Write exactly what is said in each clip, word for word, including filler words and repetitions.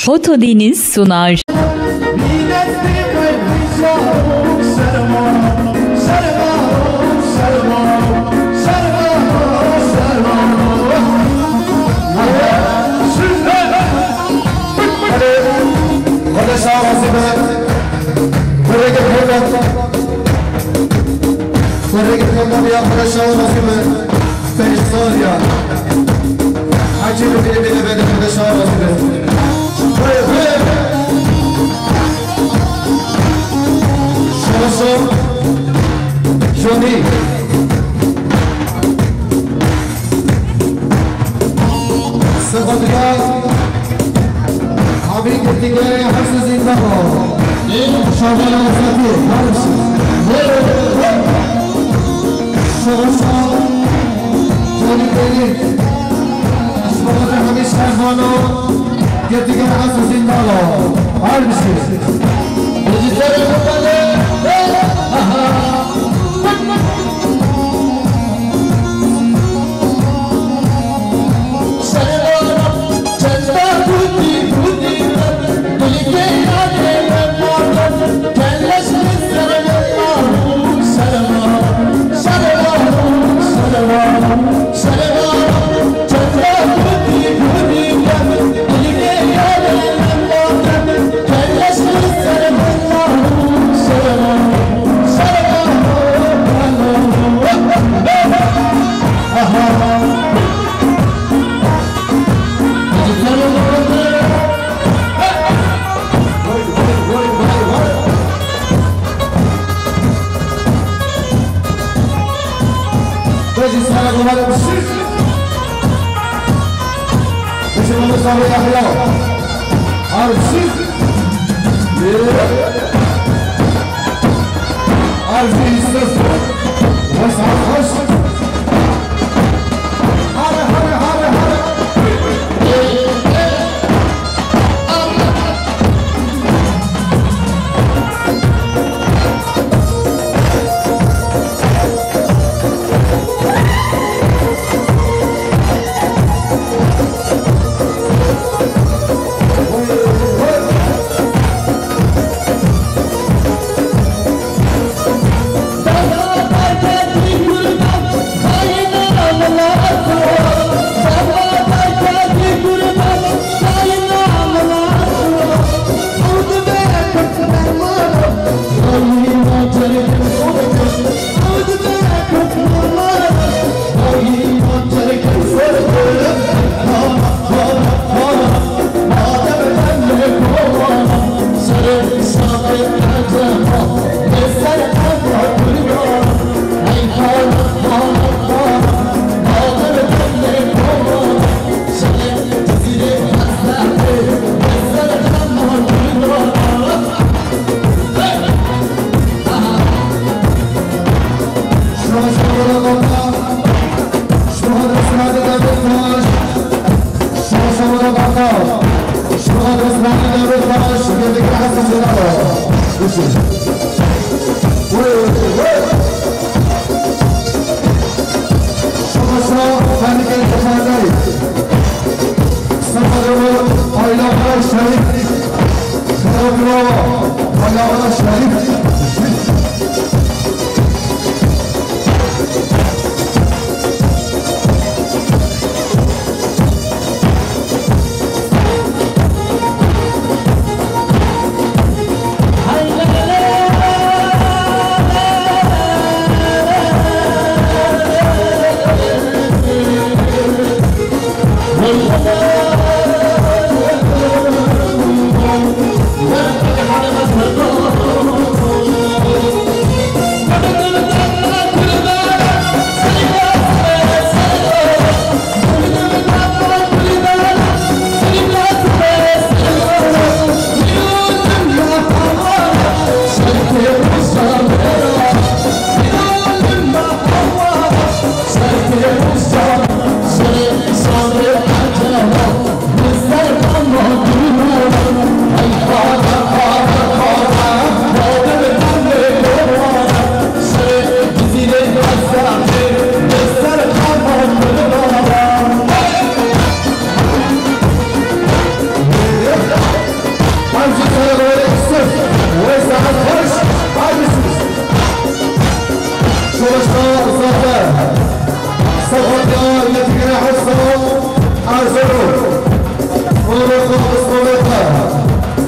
Foto Deniz sunar. Kurrê girkan ya Xwedeşa razî be. Pêşsariya. Hecî bi bînê bînê bêde Xwedeşa razî be. Hey, hey. Şaşa. Johnny. Sıfatya. Abi girtîgeya her sezîn dava. Şaban Azatî, Barış. Şaban Şaban. Tony Beyli. Şaban Hamid Şervano. Girtîgeya her sezîn dava. Her bir şey. Rejîsor Kurbanê. Peki, sana kolay gelsin. Bizim onu sana yakıyor. Arşiv. Arşiv. Hoş, hoş. Hadi, hadi, hadi, hadi.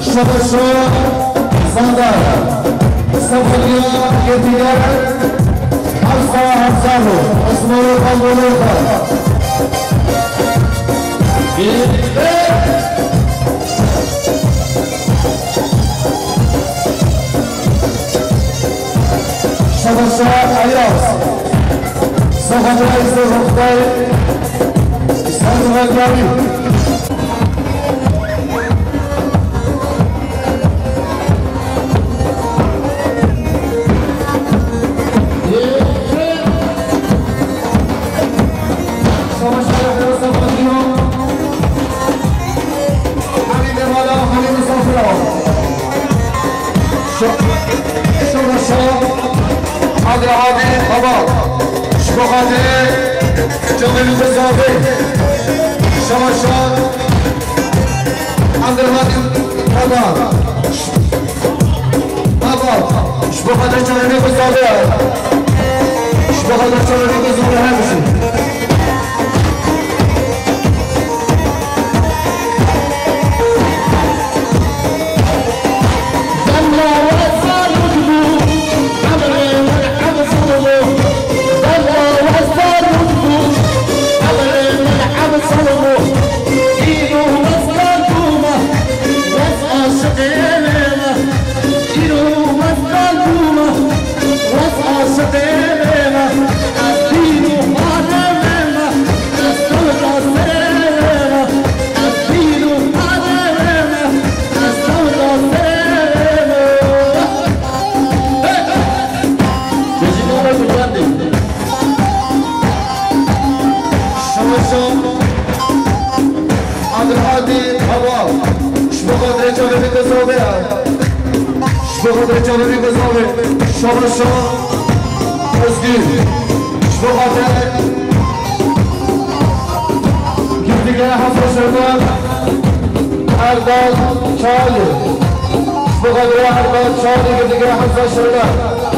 Şebeşo Zandar, Seferiya Yediye, Hafsa Hafsaro, Osmanlı Kalbonurka. Şebeşo Ayaz, Seferiya İzmir Ruhtay, İstanbul Gari. Şebeşo Adil Adil Baba. Ji bo xatirê çavên xwe zavê. Şebeşo Adil Adil Baba. Baba. Ji bo xatirê çavên xwe zavê. Ji bo xatirê çavên xwe zavê her biçim. Şebeşo Adil Heval. Ji bo xatirê çavê min de zavê. Ji bo xatirê çavê min de zavê. Şebeşo Özgür. Ji bo xatirê girtîgeha Hafsa Şerdan Erdal Çalî. Ji bo xatirê Erdal Çalî girtîgeha Hafsa Şerdan.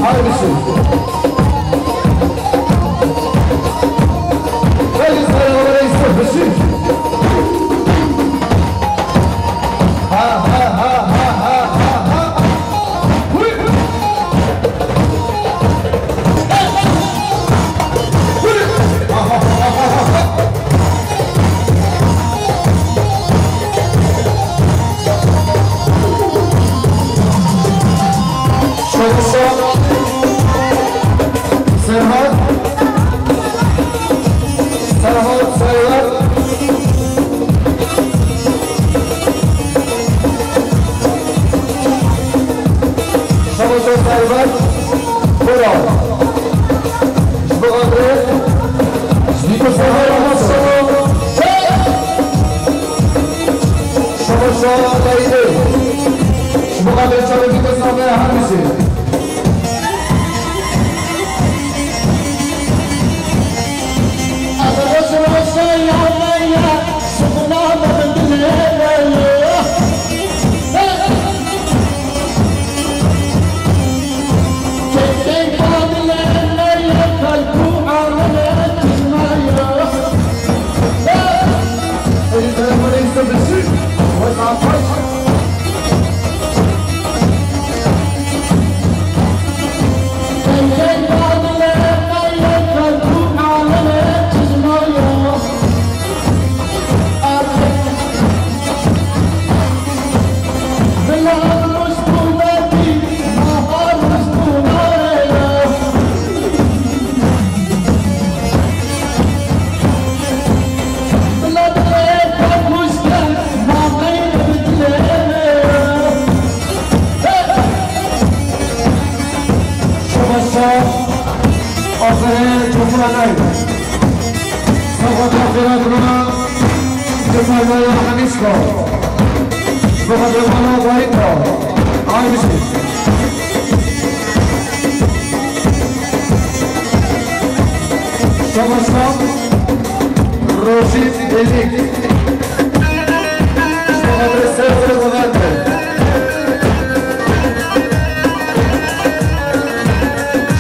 Her biçim. Belki sen orada istiyorsun. Ha, ha, ha. Şebeşo Serhat. Serhat Serhat. Şebeşo Serhat. Bura. Ji bo xatirê. Ji bo xatirê. Şebeşo Leyli. Ji bo xatirê çavê min de zavê her biçim. Şebeşo Azerê Cofuranay. Sexwet xêra dina Cofuranay Hemîşko. Ji bo xatirê mala Bayîka. Ay biçin. Şebeşo Rojîn Elîk. Ji bo xatirê ser ser Levent.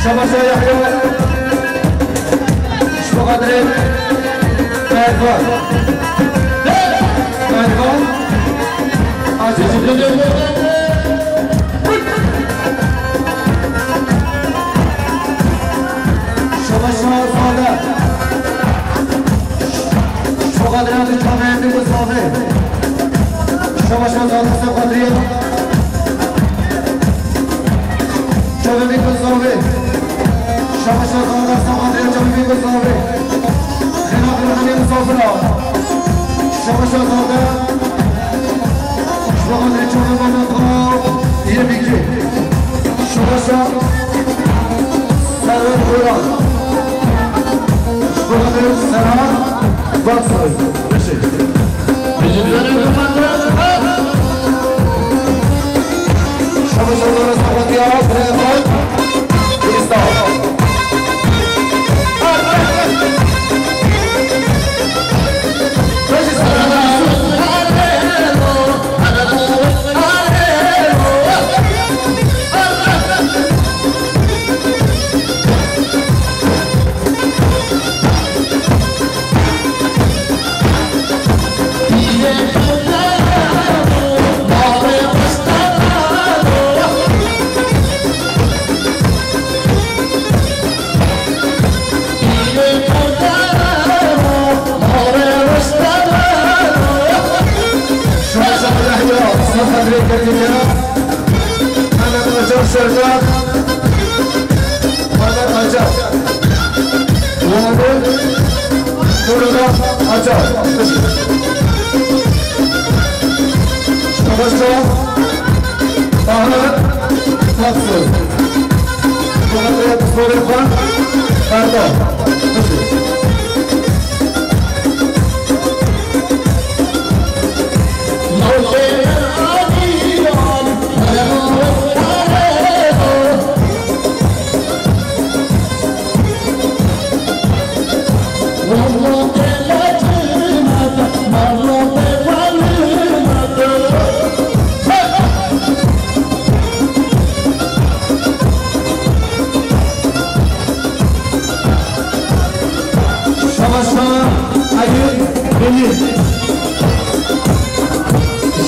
Şebeşo Yahya. Ji bo xatirê Mervan. Mervan. Şabaşa Zade. Şo Qedriya tu çavê min ku zavê. Şabaşa Zade se Qedriya. Çavê min ku zavê. Şabaşa Zade se Qedriya çavê min ku zavê. Xêra xêra hemî misafira. Şabaşa Zade. Şabaşa Zade. Şabaşa Servet Boran. Şabaşa Serhat Baksoy. Şabaşa Zade. Şabaşa Zade. Mehmet Acar Serdar. Mehmet Acar. Muhammed Nurullah Acar. Şabaşa Tahir Aksoy. Şabaşa Tahir Aksoy. Şabaşa Eyüp Bey'i.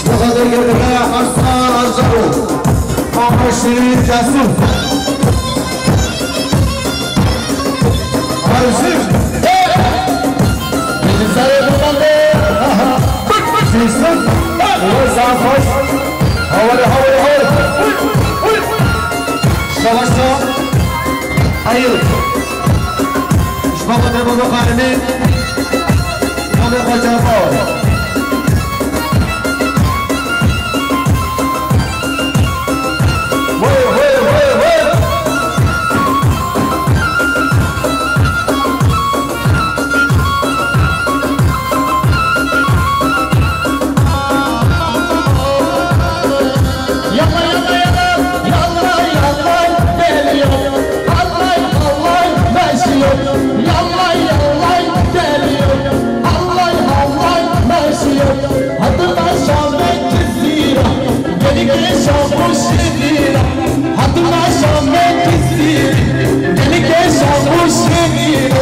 Şabaşa Eyüp Bey'i. Arsa Arzaro. Ahmet Şirin Cesur. Arşiv. Bilgisayar kullandı. Aha. Bilgisayar. Ulan sağ koş. Havalı, havalı, havalı. Şabaşa Eyüp. Ji bo xatir Baba Xanimê, Baba Xweca Bawar. Hey, hey, hey, hey! Yalla, yalla, yalla, yalla, yalla, geliyor. Allay, allay, meşiyor. Yallay, yallay, geliyor. Allay, allay, meşiyor. Hatırla Şahmet Kızıyla. Gelin, gelin, Şahmet Kızıyla. Hatırla Şahmet Kızıyla. Gelin, gelin, Şahmet Kızıyla.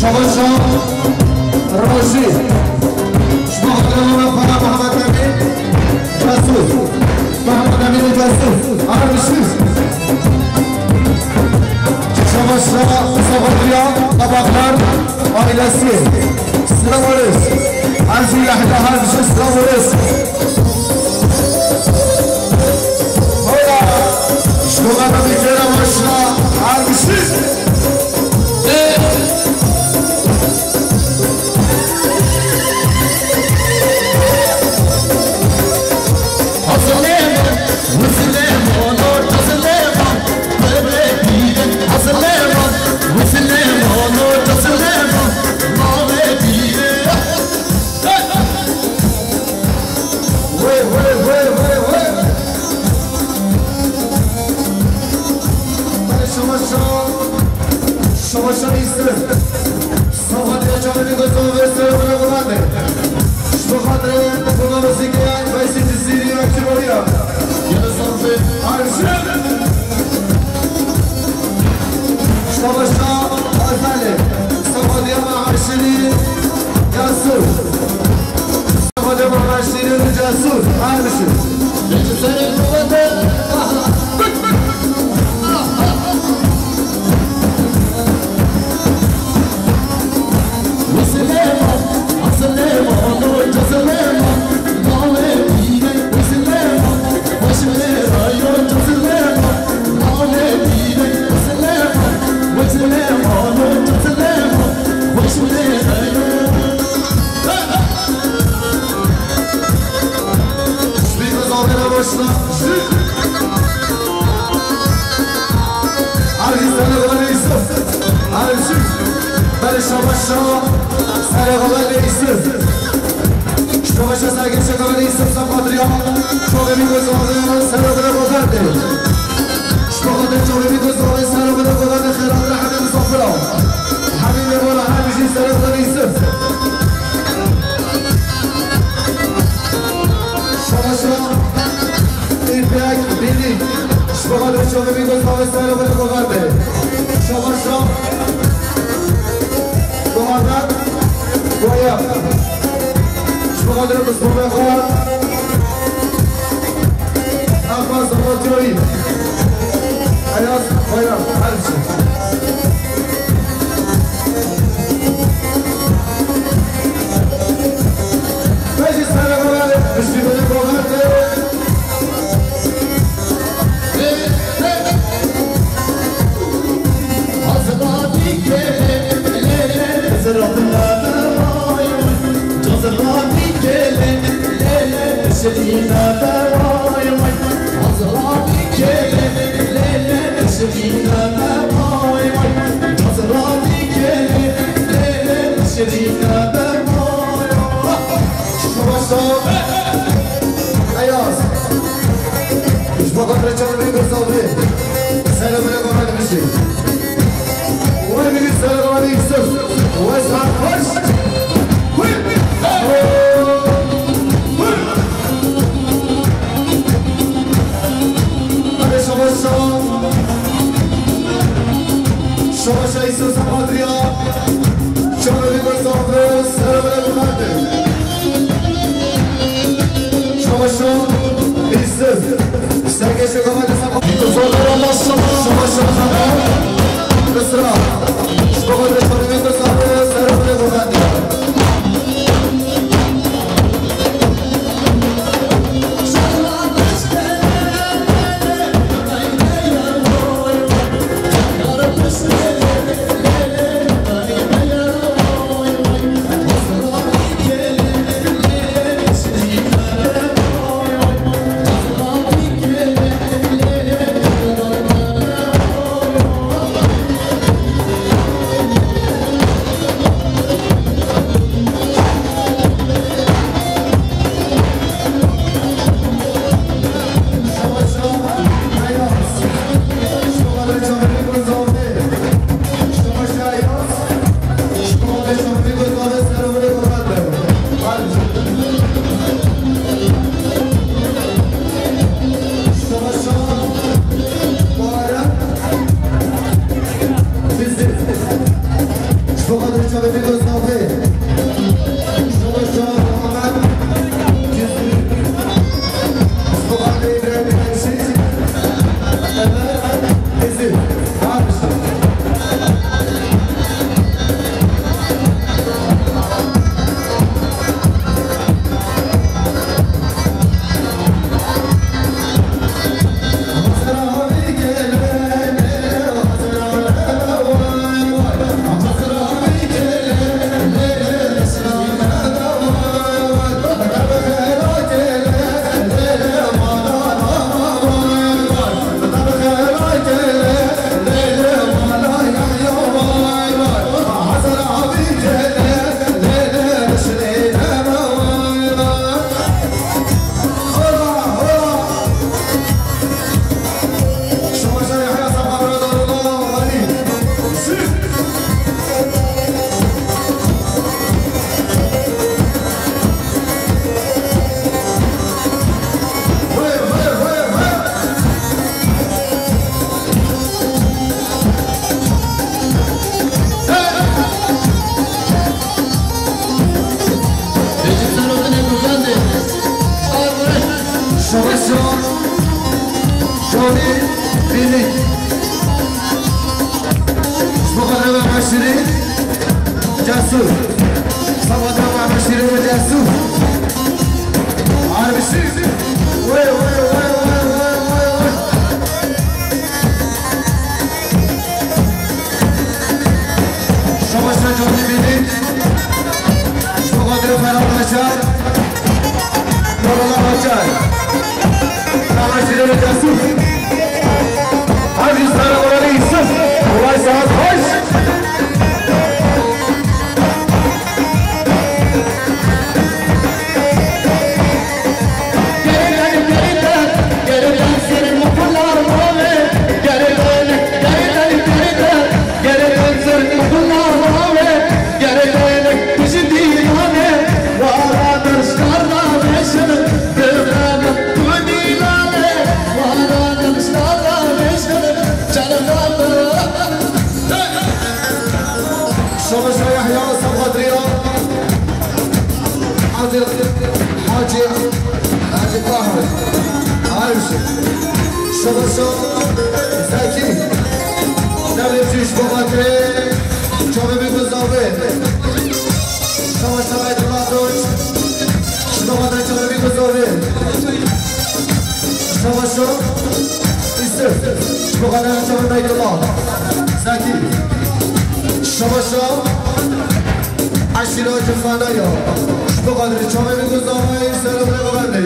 Şabaşa Rojî. Ji bo xatirê Mehmet Emin Cesur. Mehmet Emin Cesur. Armişiz. Şabaşa Sabatriya Tabaklar ailesi. Selam olsun. Aziz Yahya Hacı, selam olsun. Hola. Şuna da bir kere başla. Armişiz. Mesut, her misin? Spî bi zavêra başla. Arî sene xwedê Yusuf. Arî Yusuf. Belê şabaş şa. Sene xwedê Yusuf. Şabaş şa sergê şa xwedê Yusuf Sapatriya. Çolê min ku zavêra sene xwedê xwedê. Şubaxatê çolê min ku zavê sene xwedê xwedê xêra xwedê hemî misafira. Hemî mêvana her bijî sene xwedê Yusuf. Şabaşa, îpek, bînî. Ji bo xatir çavê min ku zavê sere xwe li xwe verde. Şabaşa, Muhammed, Boya. Ji bo xatir Mustafa xwe. Ahmet Zamantiyoyî. Ayaz Bayram. Her şey. Meclis Merhaba, Müslüman'ın kuvveti. Ayaz. Ji bo xatirê çavê min ku zavê. Sere min e ku me dibişê. Wê bibî sere min Yusuf. Wê saet xweş. Hadi şabaş şa. Şabaş şa Yusuf Sapatriya. Çavê min ku zavê. Sere min e ku me dibişê. Şabaşo, îsir. Serkê şekometê Sapa. Zorlara maşallah. Şabaşo, Sapa. Kısra. Şabaşo, Sapa. Serkê şekometê. Şorî Bînî. Ji bo qedrê me Beşîrî Cesûr. Sabah me Beşîrî ve Cesûr. Arbişî. Wê, wê, wê. Şabaş Şancavî Bînî. Ji bo xatirê Ferhat Acar. Nurullah Acar. Nava Şîrê Cesûr. Aziz Sara Orali Yusuf. Kolay saat hoş. Şabaş Yahya, Sabhadriya. Hacı, Hacı, Hacı Tahir. Arif. Şabaş Zekî. Devlet Cüş Babatı. Çavê Bî Guzavê. Şabaş Aydullah Tunç. Şabaş Çavê Bî Guzavê. Şabaş Yusuf. Şabaş Çavê Bî Guzavê. Zekî. Şabaş Eşîra Cifana ya. Ji bo qadrê çavê min guzavayê selamê xwe berdê.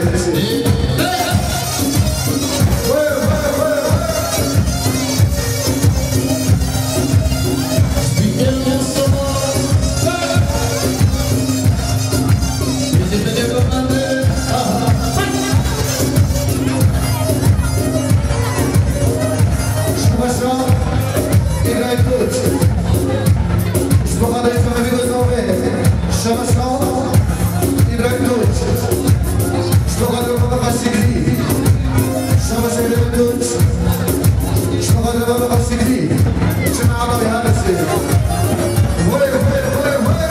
Şabaş İbrahim Tunç. Ji bo xatirê çavê min guzavê. Şabaş İbrahim Tunç. Ji bo xatirê Mehmet Aşîkî. Şabaş İbrahim Tunç. Ji bo xatirê Mehmet Aşîkî. Çima adamê her şey. Vay, vay, vay, vay.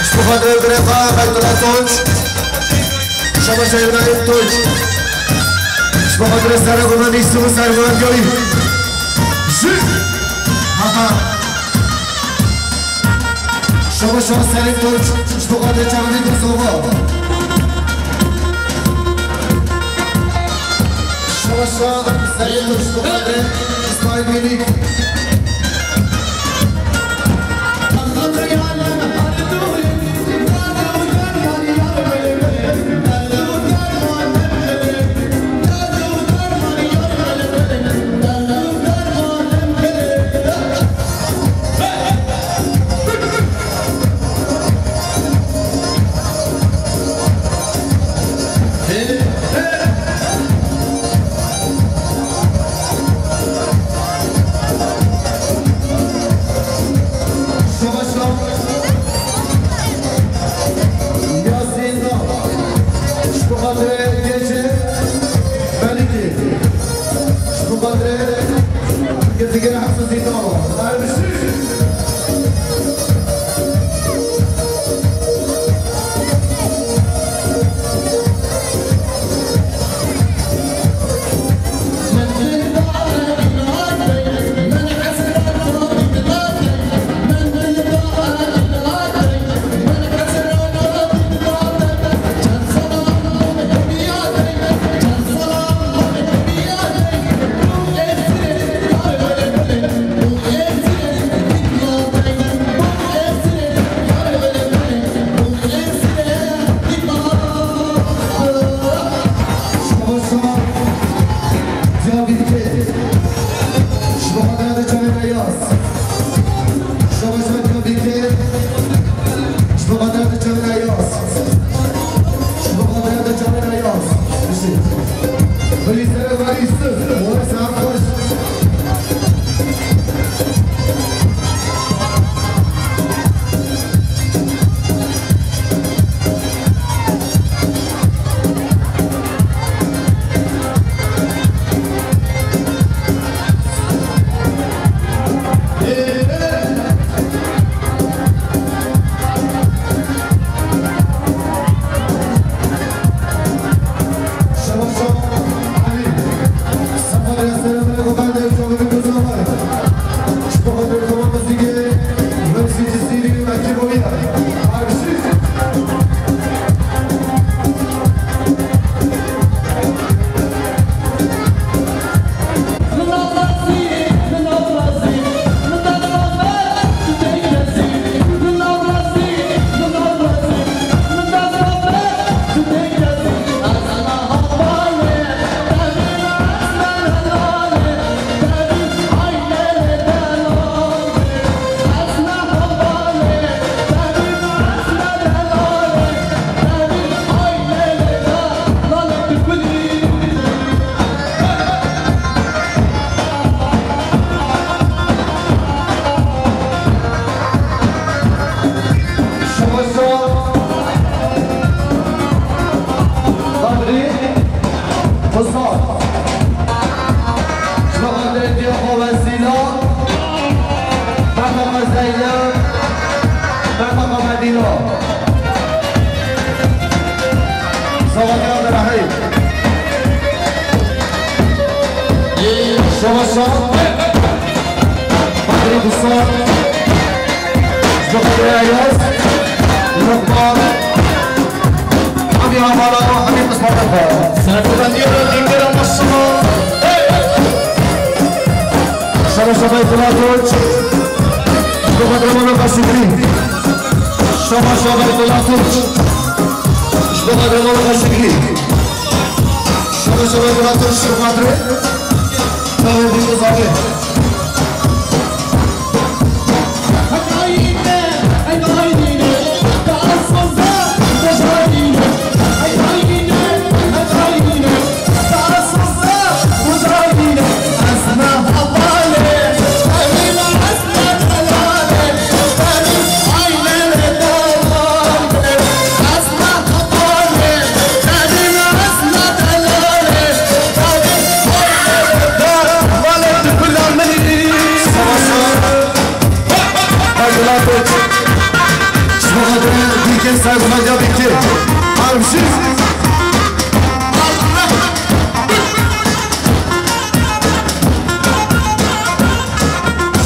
Ji bo xatirê birê xwe Xeyrullah Tunç. Şabaş Îbrahîm Tunç. Ji bo xatirê serê xwe Nîsû û serê xwe Diyarî. Ji. Ha, ha. Şabaş Serê Tunç. Ji bo xatirê çavê min guzava. Şabaş Serê Tunç. Ji bo xatirê İsmail Bînî. Şeva şeva. Badrî Gusar. Ji bo Badrî Ayaz. Lokman. Hemî hevala, hemî qismeta xwe. Serkeftiya dîngera maşallah. Şeva şeva Fela Tunç. Ji bo Badrî Mala Xweşigrî. Şeva şeva Fela Tunç. Ji bo Badrî Mala Xweşigrî. Şeva şeva Fela Tunç, ji bo Badrî. Tavê bî uzavê.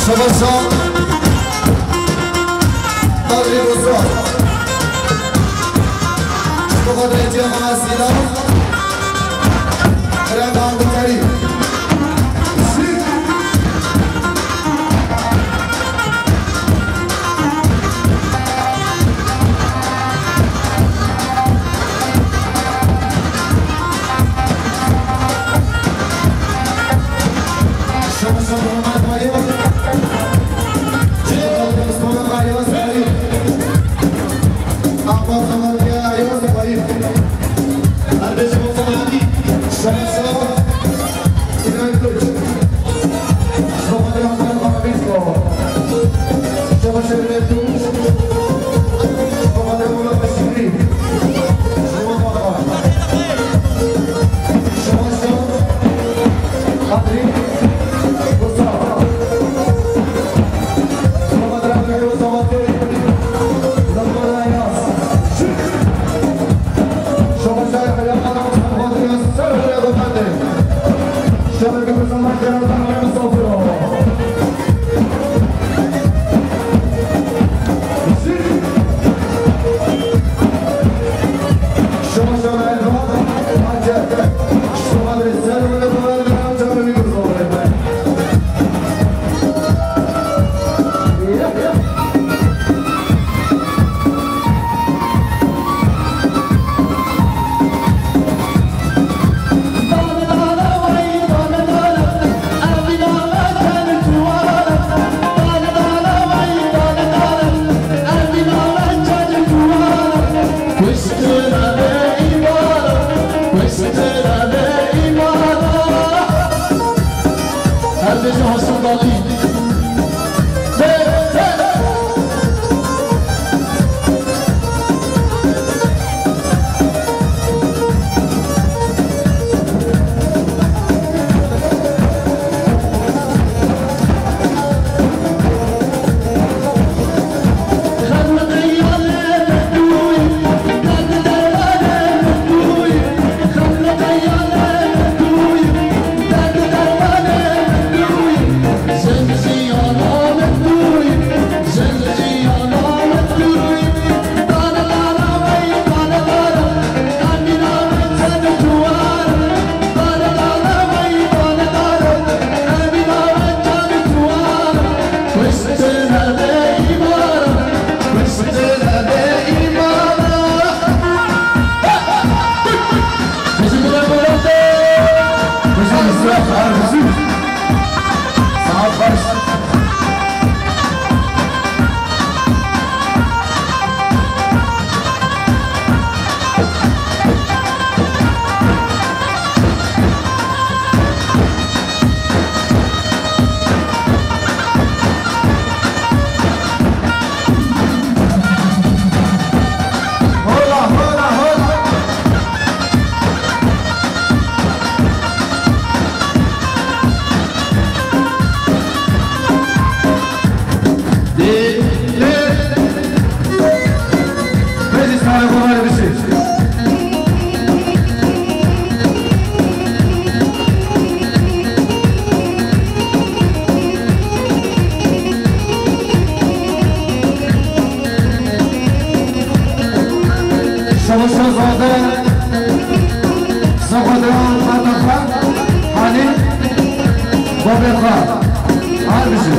Şeva şeva. Badrî Gusar. Ji bo Badrî Cîhan Sîla. Rêdan Guterî. Şehzade, Sexwediya Xataxa, Halî, Babê xwe, Halbijî.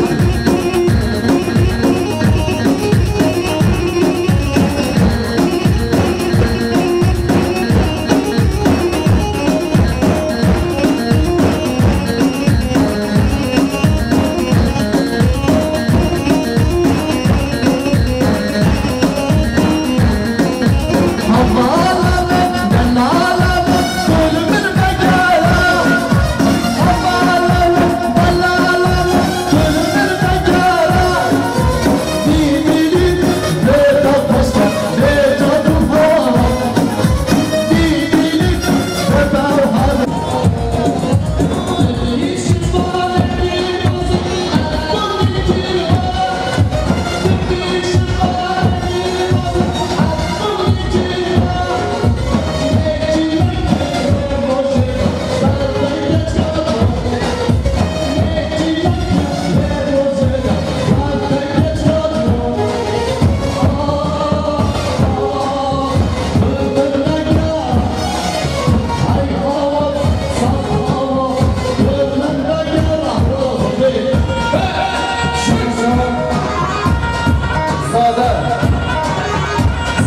Zade.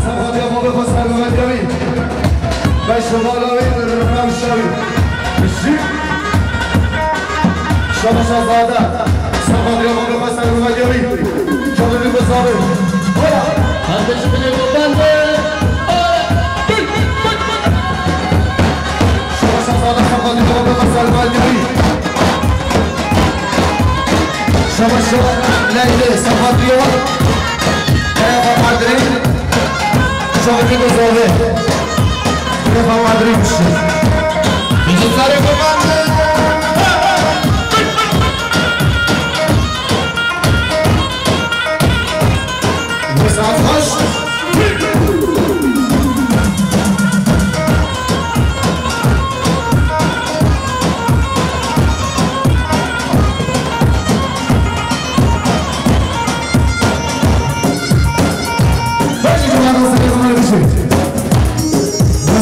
Sexwediya babê xwe ser bi vediya wî. Beş numara wî, rewşa wî. Jî. Şaba Şehzade. Sexwediya babê xwe ser bi vediya wî. Çavê wî bi zavê. Hola. Kardeşim bile yoldan be. Şaba Şehzade, Sexwediya babê xwe ser bi vediya wî. Şaba Şehzade, Leylê, Sexwediya. Merhaba Adrî. Şaba Bî Buzovê. Merhaba Adrî. Bizi sarı kurban. Saat xweş. Bence cuma nasıl yazılır bir şey.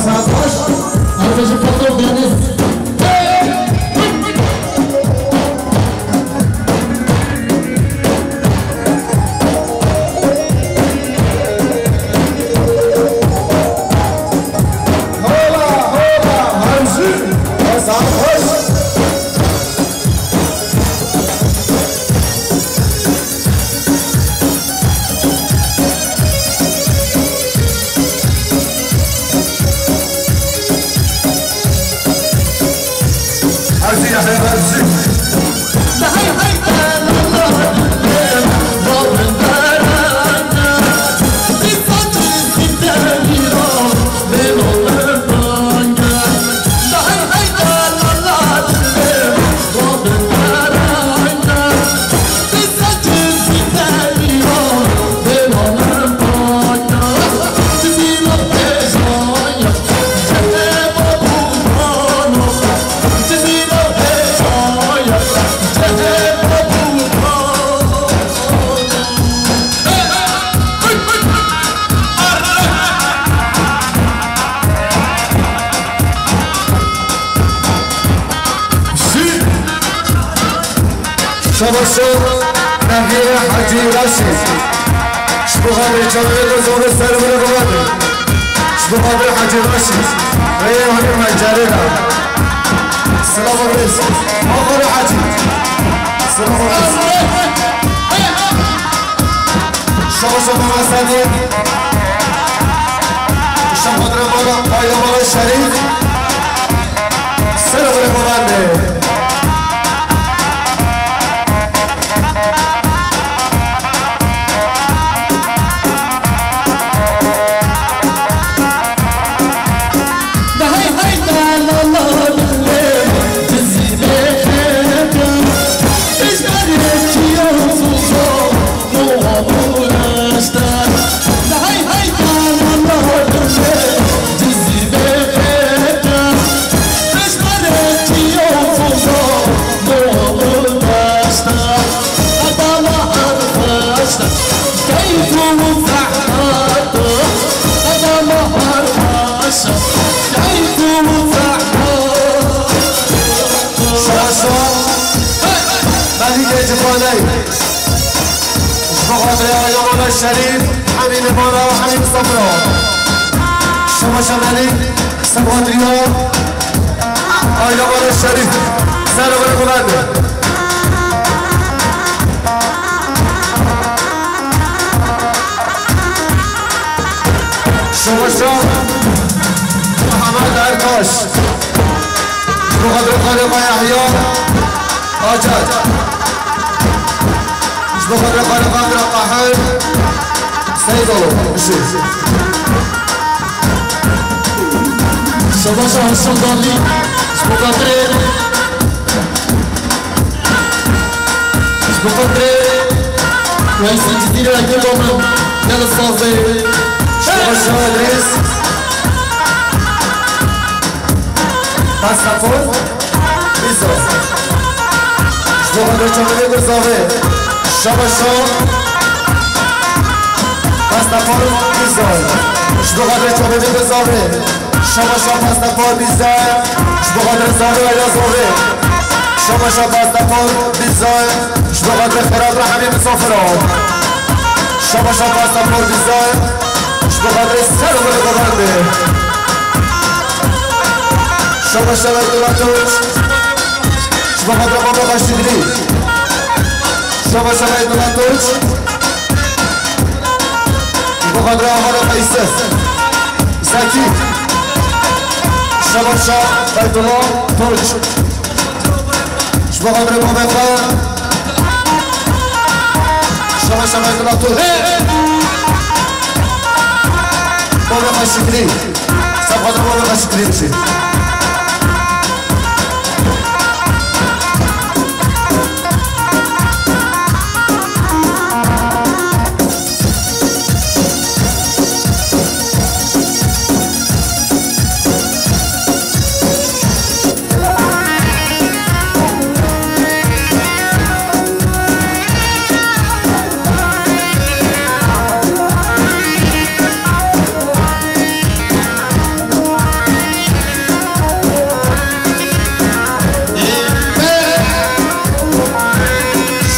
Saat xweş. Arkadaşım patron deniz. Hola, hola, hemşîr, saet xweş. Şabaşo, Navîre Hacî Raşîd. Ji bo xatirê çavê te zor e, ser bire bibare. Ji bo xatirê Hacî Raşîd. Rêyê hûn ê me carê da. Silav û rêz. Aferî Hacî. Silav û rêz. Şabaşo Mehmet Sedî. Şabaşo Mehmet Sedî. Ser bire bibare. Mala Şerîf, Hemî Mala, Hemî Safra. Şema Şemelî, Seba Diya, Ayla Mala Şerîf, Serê Mala Şerîf. Şema Şa, Muhammed Ertaş. Ji bo xatirê Xalîqa Yahya Acar. Ji bo xatirê Xalîqa Emre Qehir Seydo. Bişî. Şebaşa Haşim Dalî. Ji bo xatirê Ji bo xatirê Weysî Cizîrê Ekîba min, gel sazê. Şebaşa Edrîs. Pasaport, vîza. Ji bo xatirê çavê vê guzavê. Şebaşa. Pasaport, vîza. Ji bo xatirê çavê vê guzavê. Şebaşa pasaport bizde. Ji bo xatirê Zarê Ayla Zorê. Şebaşa pasaport bizde. Ji bo xatirê Xerat Rehemî Misafira. Şebaşa pasaport bizde. Ji bo xatirê ser û birê xwe bendê. Şebaşa Beytullah Tunç. Ji bo xatirê Baba Xweşigrî. Şebaşa Beytullah Tunç. Ji bo xatirê Amarê Qeyser Zekî. Şebaşa Beytullah Tunç. Ji bo xatirê babê xwe. Şebaşa Beytullah Tunç. Babê xwe Şikrî. Ser xatirê babê xwe Şikrî bişî.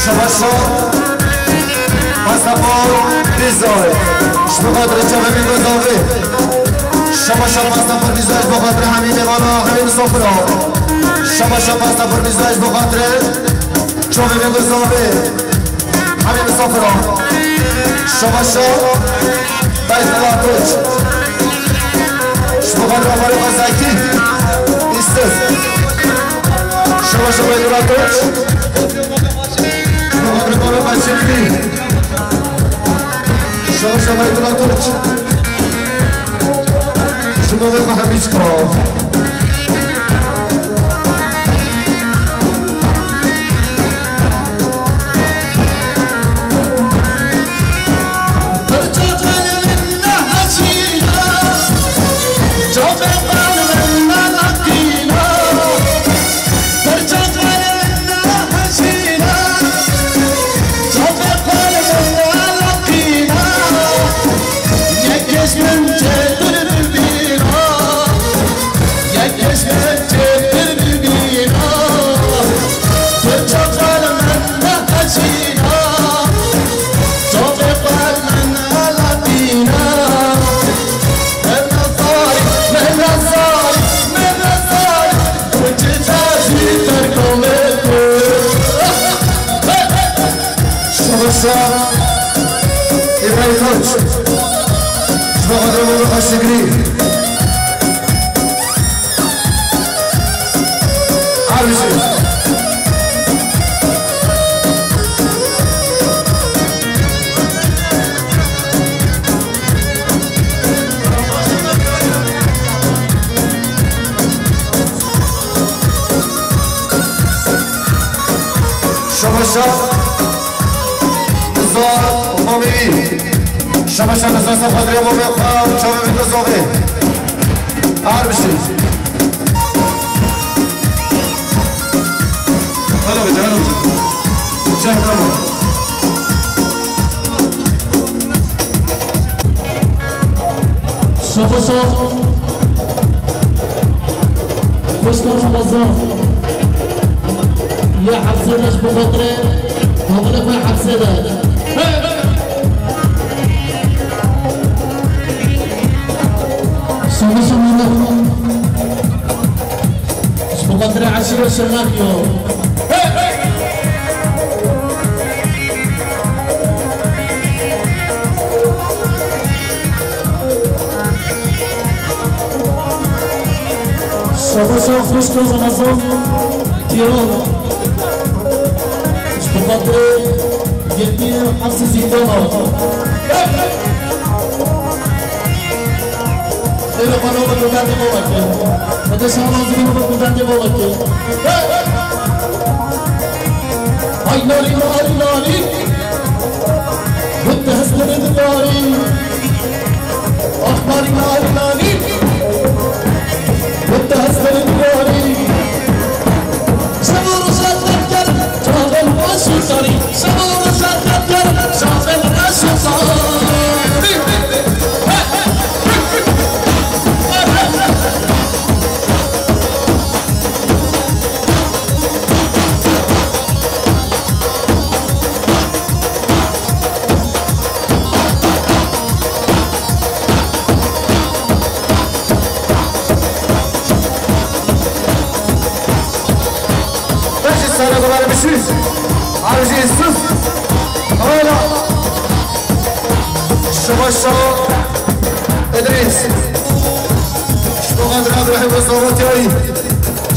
Şebaşa pasaport vîza. Ji bo xatirê çavê vê guzavê. Şebaşa pasaport vîza ji bo xatirê Hemî Mêvana, Hemî Misafira. Şebaşa pasaport vîza ji bo xatirê çavê vê guzavê. Hemî Misafira. Şebaşa Beytullah Tunç. Ji bo xatirê Amarê Xwezakî. Îstir. Şebaşa Beytullah Tunç. Ji bo xatirê Amarê Xwezakî. Şebaşa Beytullah Tunç. Ji bo xatirê Hemî Çikov. Şebaşa Îbrahîm Koç. Ji bo xatirê Mehmet Aşikrî. Her bijî. Şebaşa Nizar Mamevî. Şebaşa Nizar ser xatirê mamê xwe û çavê wî Nizavê. Her bijî. Hadi be canım. Çek tamam. Şebaşa. Xwişka Remezan. Yê hepsê de ji bo xatirê hevalê xwe hepsê de. Hey! Şeref yo. Şabaşa xwişko Ramazan Tîro. Ji bo xatirê yekî hepsî zîndana. Êre xwe nava gundendê bavekê. Hede şawa zî nava gundendê bavekê. Ay narî, narî, narî. Gund hezkirin darî. Ah narî, narî, narî. Gund hezkirin darî. Şeva roja derker, çaxin baş û tarî. Şeva roja derker, çaxin baş û tarî. Beşi sana kadar bir şey. Harcı sus. Hala. Şabaşa Edris. Şabaşa Edris. Şabaşa Edris.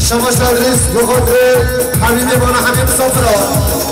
Şabaşa Edris. Şabaşa Edris.